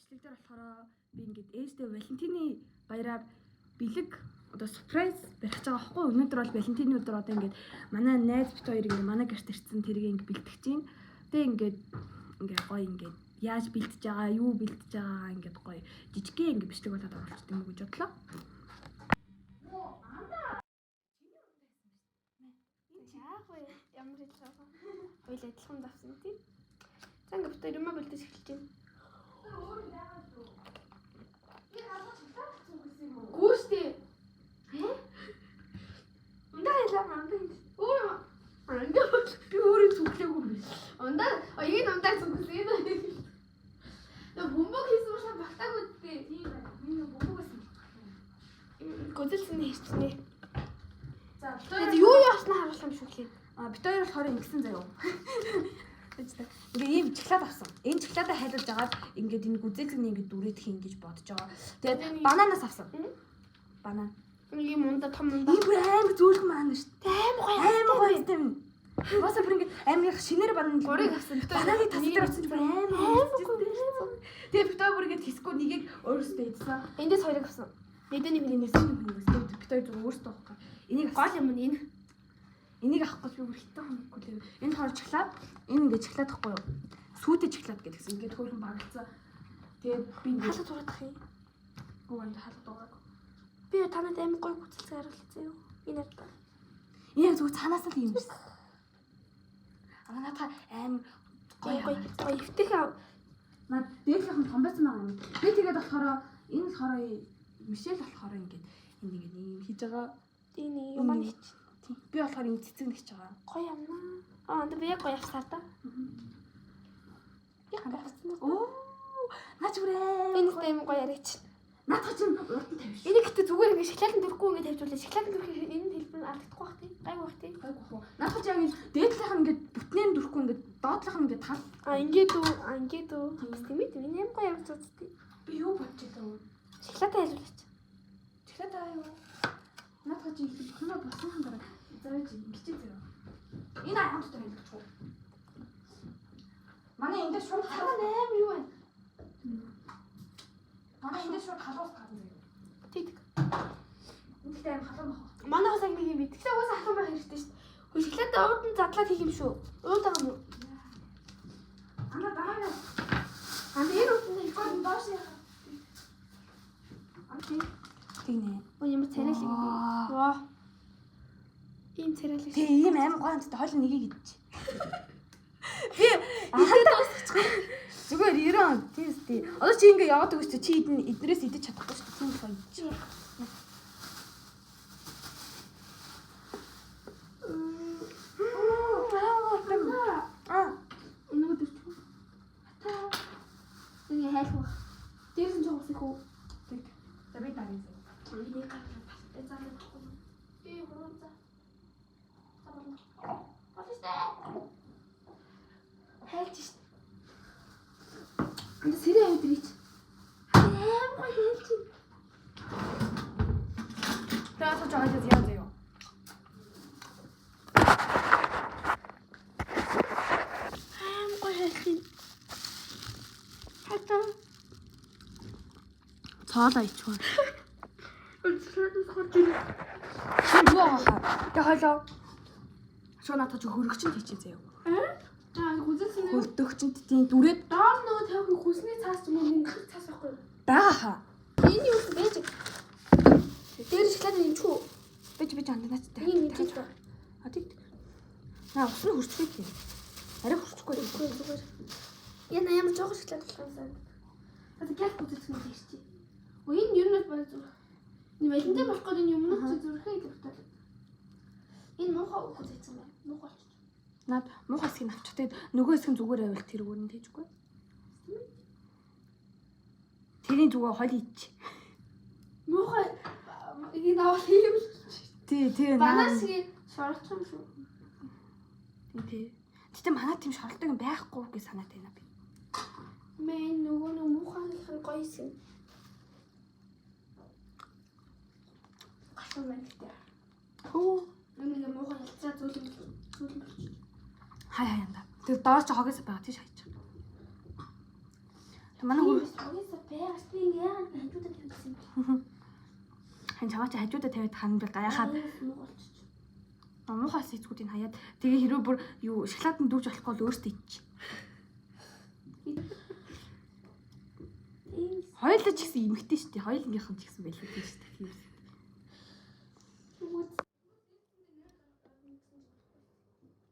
Бичлэг дээр болохоор би ингээд ээжтэй Валентины баяраар бэлэг одоо surprise барих гэж байгаа байхгүй юу? Өнөөдөр бол Валентины өдөр одоо ингээд манай найз бит хоёр ингээд манай гэрт ирсэн тэрийг ингээд бэлтгэж чинь. Тэгээ ингээд ингээд гоё ингээд яаж бэлтэж байгаа, юу бэлтэж байгаагаа ингээд гоё жижигхэн ингээд бичлэг болоод оруулчих юм уу гэж бодлоо. Яах вэ? Ямар хэлэх вэ? Хоёул адилхан давсан тий. За ингээд бит хоёр юмаа бэлдэж эхэлж байна. Гүү штэ. Э? Ундаа хэлээ мандаа. Өөр юм. Ундаа Би өөрөө зүглээгүй юм биш. ундаа энэ ундаа зүгсэн энэ. Нөө бөмбөг хийсэн юм шиг багтаагүй дээ. Тийм байна. Миний бөмбөгөөс юм. Гүзэлсэн хийчихнэ. За бит Тэгээд юу яаснаа харуулах юм шүү лээ. А бит хоёр болохоор ингэсэн заяо. Ингээ ийм чиглаад авсан. Энэ чиглаадаа хайлуулж агаад ингээд энэ гүзээлзгний ингээд дүрээдэх юм гэж бодож байгаа. Тэгээд бананаас авсан. Банан. Ийм ундаа том ундаа. Ийм бүр амар зөөлхөн банан шүү дээ. Амар гоё. Амар гоё юм. Босоо бүр ингээд амар их шинээр банан. Гурыг авсан. Бит хоёр Бананы тас дээр очсон чи бүр амар Амар гоё. Тэгээд бит хоёр бүр ингээд хэсгүү нэгийг өөрөөсөө идсэн. Эндээс хоёрыг авсан. Нэдэний Нэг нэг нэг нэг бит хоёр зүгээр өөрөөсөө авах. Энийг гол юм нь энэ. Энийг авах гэж би бүр хитэн хоноггүй лээ. Энэ болохоор чиглаад, энэ ингээд чиглаад тахгүй юу? Сүйтэй чиглаад гэдгсэн. Ингээд хөөрхөн багалцсан. Тэгээд би ингээд Халуу дуурайх юм. гүү энэ халуу дуугааг. Би танад амар гоё гүцэлцээ харуулсан юу? Энэ ард. Энэ яг зүгээр цаанаас л юм биш. Аа наадаа амар Гоё гоё гоё гоё эвтэйхэн ав. Наад дээдлийнх нь том байсан байгаа юм. Би тэгээд болохоор энэ болохоор Мишель болохоор ингээд энэ ингээд ийм хийж байгаа. Энэ юм аа нэг чи. Тийм. Би болохоор энэ цэцэг нэгч байгаа. Гоё юмнаа. Аа энэ би яг гоё авсаа та. Яг гоё авсан. Оо наач бүр амар Энэ амар гоё яриач. Наадах чинь урд нь тавь. Энийг гэтээ зүгээр ингэ шоколадын дүрхгүй ингэ тавьжуулаа. Шоколадын дүрхийг энэ хэлбэр нь алдахгүй бах тий. Гайгүй бах тий. Гайгүй хөө. Наадах чинь яг энэ дээдлийнх нь ингээд бүтнээр нь дүрхгүй ингээд доотлох нь ингээд тал. Аа ингээд үү? Аа ингээд үү? Бас тийм ээ. Энэ амар гоё явж үзтий. Би юу бодож байлаа вэ? Шоколадаа хайлуулаач. Чиглээд аа юу? Наадах чинь их бүхнээ болсон дараа зааж ингэж заяа. Энэ аян дотор хэлчих үү? Манай энэ дээр шууд Хараа амар юу вэ? Манай энэ дээр шууд халуус гарна заяа. Тэг тэг. Энэ гэхдээ аим халуун бах. Манайхаас яг нэг юм би. Тэгсэн угаасаа халуун байх хэрэгтэй шүү дээ. Хөө шоколадаа урд нь задлаад хийх юм шүү. Ууд байгаа юм уу? Ана дараа. Аа энэ урд нь хийх юм доош яах. Тэгнэ. Өө ямар царайлаг юм бэ? Ваа. Ийм царайлаг. Тэг ийм аим гоё амттай хойлон нэгийг идчих. Би идээд дуусгачих. Зүгээр 90 тийм үстэй. Одоо чи ингээ яваад өгөөч чи идэн эднэрээс идэж чадахгүй шүү дээ. Тийм болохоор идчих. Аа. Өнөөдөр ч. Ата. Нэг хайлах. Дээрс нь жоо усах уу? Тэг. За би дараа зэ. Миний гараа балтай заа гэхгүй. Би хуруу за. За болно. Болно штэ. Хайлж штэ. Энд сэрээ аваад ирээч. Аим гоё хайлж. Тэгээ асууж байгаа юм яа заяа. Аим гоё хайлж. Хата. Цоолоо ичвэ. Үлсрээс хорж ирээ. Чи юу байгаа хаа? Тэг хойлоо. Шуу наадах чи хөрөгчин тийчээ заяа. Аа гүзэлсэн үү? Хөрдөгчөнд тийм дүрээд Доор нөгөө тавих хүсний цаас ч юм уу мөнгөх цаас байхгүй юу? байгаа хаа. Энэ юу вэ? Бэж. Дээр шоколад нэмчих үү? Бэж бэж анд наач Энэ нэмчих үү? А тэг. Наа ус нь хөрчихгүй тийм. Арай хөрчихгүй. Үгүй зүгээр. Яна ямар жоохон шоколад болох юм сан. Одоо гял гүзэлсэн юм тийш чи. Өө энэ ер нь бол баг зүр. Энэ валентин болох гээд энэ юмнууд чи зүрхээ илэрхтэй. Энэ муухай гүзэлсэн байна. Муухай болчих. Наад муухай хэсгийг авчих. Тэгээд нөгөө хэсэг нь зүгээр байвал тэрүүгээр нь тийжгүй. Тэрийн зүгээр хол идчих. Муухай энэ авах юм. Тий, тий. Банан шиг шоролчих юм шүү. Тий. Гэтэ манай тийм шоролдог юм байхгүй гэж санаад байна би. Мэ энэ нөгөө нэг муухайх нь гоё юм. Гашуун байна гэдэг. Хөө. Нэг муухай ялцаа зүйлэн зүйлэн болчих. Хай хай янда. Тэр доош ч хогоос байгаа тийш хайчих. Манай хүү Угаасаа байгаас би ингэ яагаад хажуудаа тавьсан юм бэ? хан чамаа чи хажуудаа тавиад хана би гайхаад Муу болчих. муухай эцгүүдийг хаяад тэгээ хэрвээ бүр юу шоколад нь дүүж болохгүй бол өөртөө иччих. Хоёулаа ч гэсэн эмэгтэй шүү дээ. Хоёулынгийнх нь ч гэсэн байлгүй тийм шүү дээ. Тийм.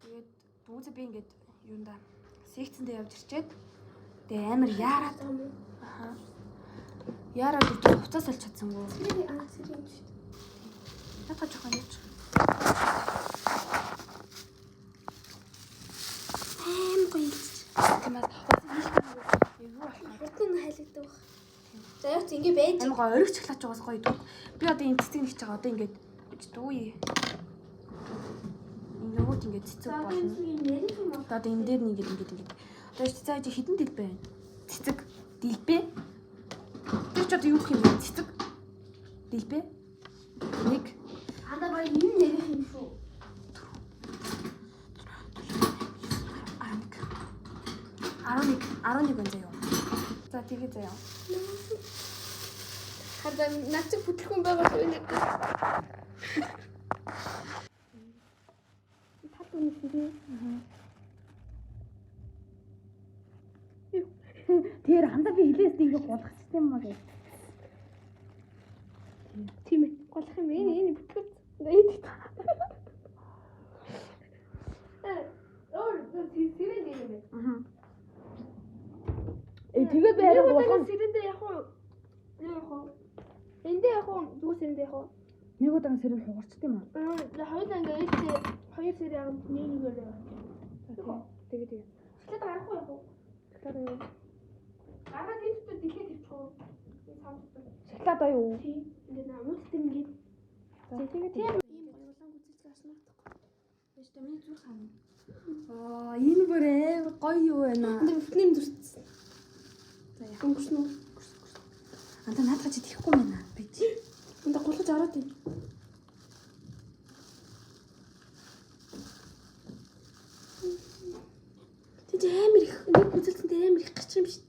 Тэгээд бүүзэ би ингээд юунда секцэндээ явж ирчээд тэгээ амар яарад аха яарад үрдээ хувцас олж чадсангүй. Сэрэг аа сэрэг юм шүү дээ. Надад жоохон явж. Аим гоё илчиж. Тийм ээ. Юу болох вэ? Хурдан хайлагддаг баг. За яг ч ингэ байж. Амар гоё ориг шоколад ч угаас гоё идэг. Би одоо энэ цэцэг нэгж байгаа. Одоо ингээд дүүе. Энэ нөгөөт ингээд цэцэг За болно. энэ ярих юм уу? Одоо энэ дээр нэг ингээд ингээд ингээд. Одоо чи цаа чи хідэн дэлбэ байна. Цэцэг дэлбэ. Тэр ч одоо юу гэх юм бэ? Цэцэг дэлбэ. Нэг Анда баг энэ ярих юм шүү. 11. 11 11 байна заяа. За тэгээ заяа. Хадаа над чи бүтлэхэн байгаа шүү нэг. Тал үнэ сэрээ. Тэр хандаа би хилээс ингээ гулгах систем маа гэж. Тийм ээ. Голох юм энэ энэ бүтлгүүц. Энэ. Өөр сэрээ нэг юм байна. Э тэгээд би арай гулгах. Сэрэндээ яг уу яг уу эндээ яг уу зүгээр сэрэндээ яг уу Нэг удаан сэрэг хугарчт юм аа. хоёулаа ингээ ээлжтэй хоёр сэрээ яг нэг нэгээр яваа. Тэгээ тэгээ. Шоколад гарахгүй яг уу. Шоколад аюу. Гараад энэ дотор дэлхээ тавьчих уу? Энэ сав дотор. Шоколад аюу. Тийм. Ингээ намууд дээр ингээ За тэгээ тэгээ. ийм гоё улаан гүцэлцэг гарсан надахгүй. Биш та миний зүрх хана. Аа энэ бүр амар гоё юу байна. Энд бүтнээр зүртсэн. За яа. Өнгөрсөн үү? Анда наадах чи тэхгүй байна. Би чи. Энд гулгаж ороод байна. Тэнд амар их нэг гүцэлцэн дээр амар их гарч юм шиг.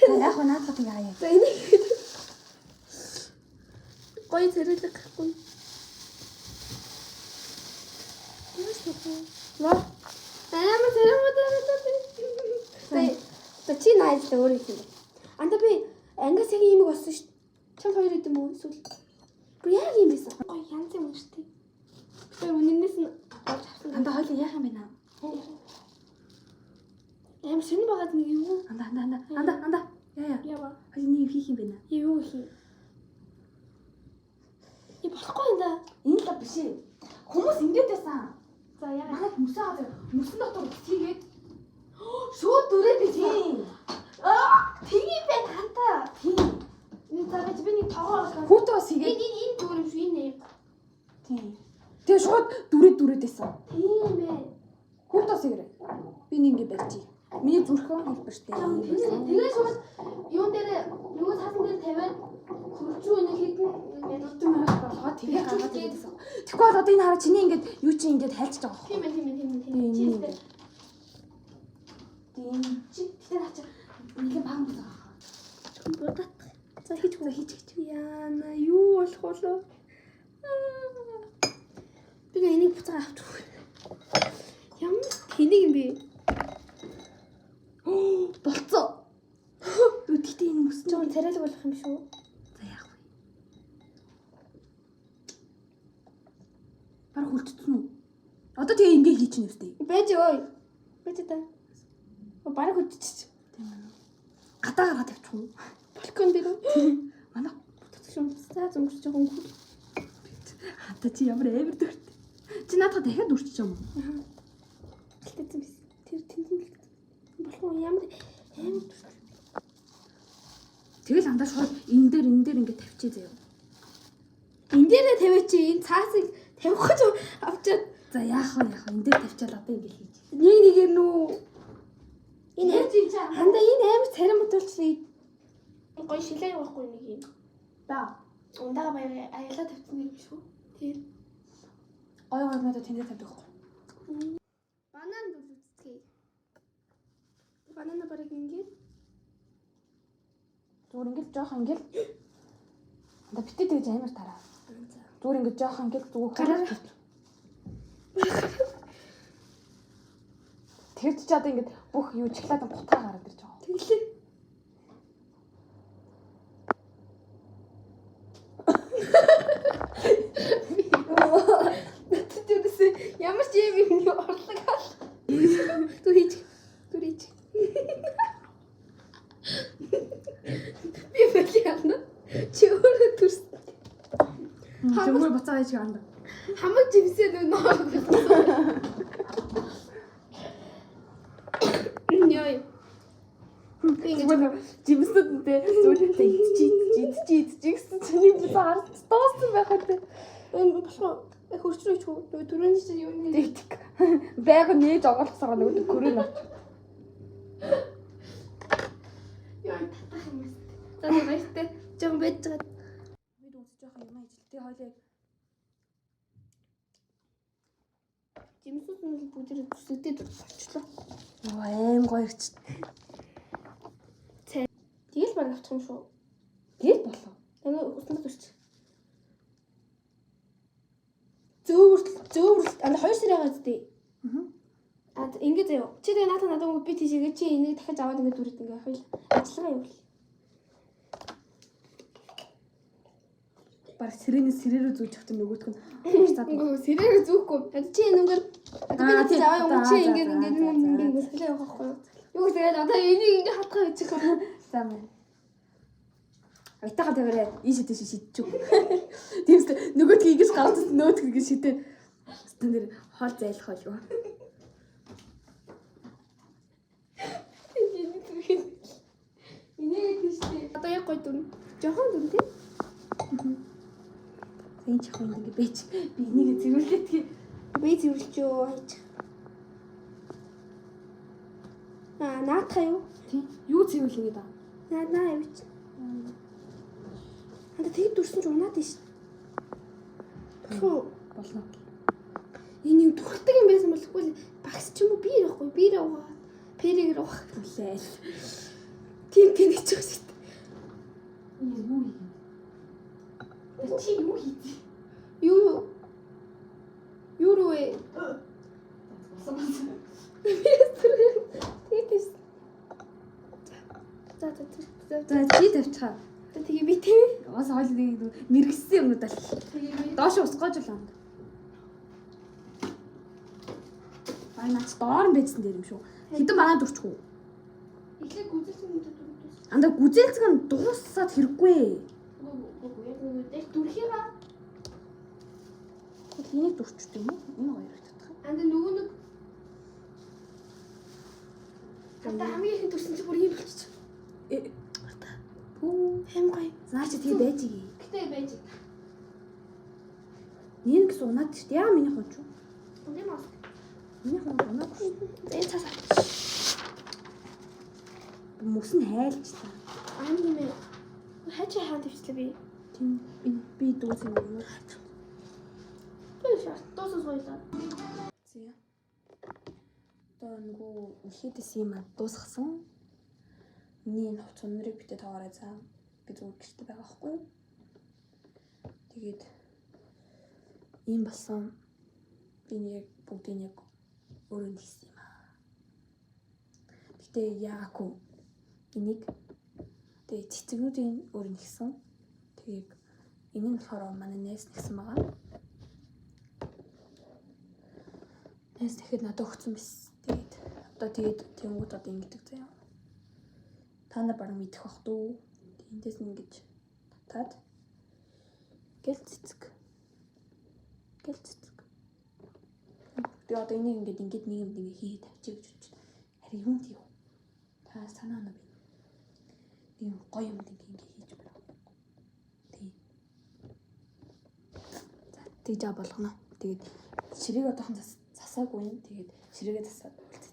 За яг хөө наадах тэгээ хаяа. За энийг гоё зэрэглэг гэхгүй. Яас вэ? Ва. Амар зэрэг За за чи наазлаа өөр юм. Анда би ангиас яг ийм их болсон шүү. Чам хоёр идэм үү эсвэл бүр яг юм байсан. Гоё янз юм шүү дээ. Тэр үнэнээс нь олж авсан. Анда хоёул яах юм бэ наа? Амар шинэ байгаад нэг юу? Анда анда анда анда анда. Яа яа. Ява. Хоёул нэг юм хийх юм бэ наа? Юу хий? И болохгүй юм да. Энэ л биш ээ. Хүмүүс ингэж байсан. За яа. Манай мөсөн газар мөсөн дотор хийгээд Шууд дүрээд байсан. тийм. Аа, тийм байна хантаа. Тийм. Энэ за би нэг тоогоо олгоо. Хүүтээ бас Энэ хийгээд энэ энэ зүгээр юм шүү энэ. тийм. Тэгээ шууд дүрээд дүрээд байсан. Тийм ээ. Хүүтээ бас хийгэрэй. Би нэг ингэ барьчих. Миний зүрхэн хэлбэртэй. Тэгээ шууд юун дээр нөгөө цаасан дээр тавиад хөрчүү нэг хэдэн минут Хэдэн минут болгоод тэгээ гаргаад ирсэн. Тэгэхгүй бол одоо энэ хараа чиний ингээд юу чи ингээд хайлчж байгаа Тийм ээ тийм ээ тийм ээ Тийм, тийм тийм. ээ. Тийм. Чи тэгтээ наа чи нэлээд бага мөс байгаа. Будаад. За хийж За хийж хийж. Яана юу болох вэ? Би нэг энийг буцаа авчих. Ямар тэнэг юм бэ? Болцоо. Юу тэгтээ энэ мөс Жоон царайлаг болох юм шүү. За яах вэ? Бараг хүлцсэн үү? Одоо тэгээ ингээ хийчих юм өстэй. Байж ой. Байж та. Бараг хөдөлчих. Тийм ээ. Гадаа гаргаад тавьчих уу? Балкон дээр үү? Манай Бүтэх юм. За зөнгөрч байгаа өнгө. хата чи ямар амар дүрт. Чи наадах дахиад дүрчих юм уу? Бэлтээсэн биз. Тэр тэнцэн бэлтээсэн. Болох уу ямар амар дүрт. Тэгэл андаа шууд энэ дээр энэ дээр ингээ тавьчих заяа. Энэ дээрээ тавиач чи энэ цаасыг тавих гэж авчаад За яах вэ яах вэ? Энэ дээр тавьчаал одоо ингээ хийж. нэг нэгээр нүү энэ хандаа энэ амар царим бодолчлаа. Гоё шилээ явахгүй нэг юм. За. Ундаага баяа аялаа тавьсан нэг биш үү? Тэр. Гой гой надад тэндээ тавьдаг байхгүй. Зүгээр ингээд жоохон ингээд одоо битээ тэгж амар тараа. Зүгээр ингээд жоохон ингээд зүгээр Гараараа. Тэр чи одоо ингээд бүх юу чиглаад гутгаа гараад ирж байгаа. Тэглээ. Надад юусэн ямар ч юм юм орлог ал. Түр хийж. Түр хийж. Би баяна. Чи өөрөө төрсөн. Зүгээр буцаа хийж анда. Хамаг жимсээ нөө ноор. Йой. Би ингэж Зүгээр жимснүүд нь те зүгээр тэ идчих идчих идчих гэсэн чинь буцаа гарч дууссан байх үү те. Энэ болох хөрч рүү чүү. Нөгөө түрүүний чинь юу нэ. Тэгтэг. Байга нээж оголцоогоо нөгөө көрөө авч. Йой татах юм байна. За за баяртай. Жохон байж байгаа. Бид үзэж байгаа юм аа ижил. Тэ хоёлаа Жимсүүд нь бүгд зүсэгдээд болчлоо. Йоо аим гоё ирч. Тэгэл баг авчих юм шүү. Тэгэл болов. Янаа уснаа зүрч. Зөөвөрлөл зөөвөрлөл анд хоёр сар байгаа зү. Аа. А ингэ заяа. Чи тэгээ наатаа надад өнгө би тийшээгээ чи энийг дахиж аваад ингэ дүрээд ингэ хоёул ажиллагаа явуул. Бараг сэрэний сэрээрээ зүүж явах нөгөөх нь уурцаад. Үгүй сэрээр зүүхгүй. Одоо чи энэ өнгөр одоо би Аа, тийш тийм. аваа юм чи За, ингэ за, ингэ за, ингэ за, ингэ ингэ салаа явах байхгүй юу? Юу тэгээд одоо энийг ингэ хатгаа хийчих юм. За мэн. Айтаага тавиарай. Ийшээ тийшээ шидчих. Тиймээс нөгөөдг ингэж гарч ирсэн нөгөөдг ингэж шидээ. Стэн дээр хоол зайлах байлгүй. Энийг тийштэй. Одоо яг гой дүн. Жохон дүн тий. Энэ ч яг ингэ бэж. Би энийг зэрүүлээд тий. Би зэвэрлж юу хайчих. Аа наатах юу? Тий. Юу зэрүүл ингэ даа. Наа наа явууч. Анда тэгэд дүрсэн ч унаад ш. Болох уу? Болно. Энэ юм дүрхдэг юм байсан болохгүй л багс ч юм уу би ирэхгүй би рүү пэрийг рүү Хүлээл. тийм тийм гэж байгаа шүү дээ. Энэ юу юм? Чи юу хийх? Юу юу? Юу рүү вэ? Болсон болсон. Тэгээд тийш. За за за за. За чи тавьчихаа. За тэгээ би тийм. Бас хоол нэг мэрэгсэн юмнууд ал. Тэгээ би. Доош усгоож л анд. Бай наач доор нь байжсан дээр юм шүү. Хэдэн манад өрчих үү? Эхлээд гүзэлсэн юм дөрөв. Анда гүзээлцэг нь дуусаад хэрэггүй. Үгүй үгүй яг нэг дээр дүрхийга. Тэгвэл энийг дүрчт юм уу? Энэ хоёрыг татах. Анда нөгөө нэг Хата хамгийн ихэн дүрсэн чи бүр юм болчих. Э. Пүү. Хэм гоё. Наа чи тэгээ байж гээ. Гэтэ байж. Нин гэсэн унаад шүү дээ. Яа миний хун ч юу? Үгүй мас. Миний хун унаагүй шүү. За энэ цаас авч. Мөс нь хайлчлаа. Аа юм ээ. Хачи хаа тавьчлаа би. Тийм энэ би дүүс юм уу? Би шат дуусах хоёлаа. Зэ. Одоо нөгөө үлхийдэс юм аа дуусгасан. Миний энэ хувц өнөрийг битээ тоогоорой заа. Би зүгээр гэрте байгаа байхгүй юу? Тэгээд ийм болсон. Би нэг бүгдийг яг өөрөө нь хийсэн юм аа. Гэтэ яагаагүй энийг тэгээ цэцэгнүүдийн өөр нь хийсэн. Тэгээд энэ нь болохоор манай найз нэгсэн байгаа. Найз тэгэхэд надад өгсөн биз. Тэгээд одоо тэгээд тэнгууд одоо ингэдэг заяа. Та нар бараг мэдэх бах дүү. Эндээс нь ингэж татаад гэл цэцэг. Гэл цэцэг. Тэгээ одоо энийг ингээд ингээд нэг юм ингээ хийгээд тавьчих гэж бодчих. Харин юм тийм. Та санаа нь би. Нэг юм гоё юм ингээ ингээ хийж байна. Тийм. За тэгж аа болгоно. Тэгээд ширээг одоохон засаагүй юм. Тэгээд ширээгээ засаад үлдээе.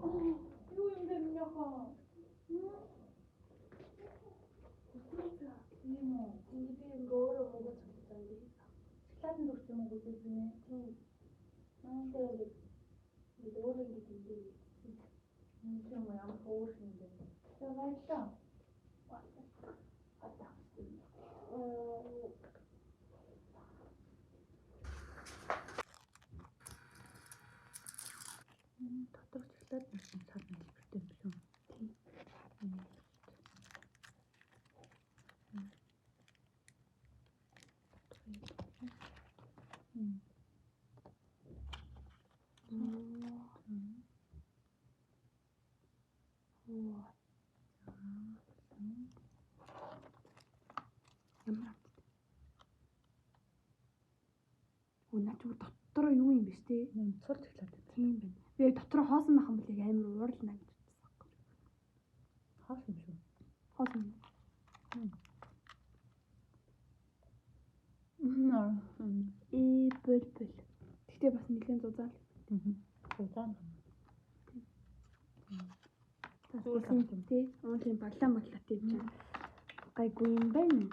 Юу юм бэ минийхоо? Тийм үү. Ингээ би ингээ өөрөө мөнгө цугласан би. Шоколадын дүрч юм уу гүзээ. Тийм. Тэгээ ингээ Ингээд өөрөө ингээд ингээд. Энэ юм ямар хөөр юм бэ? За баярлалаа. Одоо. Дотор шоколад нэг цар хэлбэртэй юм шүү. Тийм. Ямар амттай. Өө наа чи дотроо юу юм бэ те? Цул шоколад. Тийм байна. Би яг дотроо хоосон байх юм бол яг амар уурлна гэж бодсон байхгүй. Хоос юм шүү. Хоосон юм. Ээ бөл бөл. Тэгтээ бас нэлээд зузаал. Зузаан. Зүгээр тий. Уулийн баглаа маглаатай юм чинь. Гайгүй юм байна.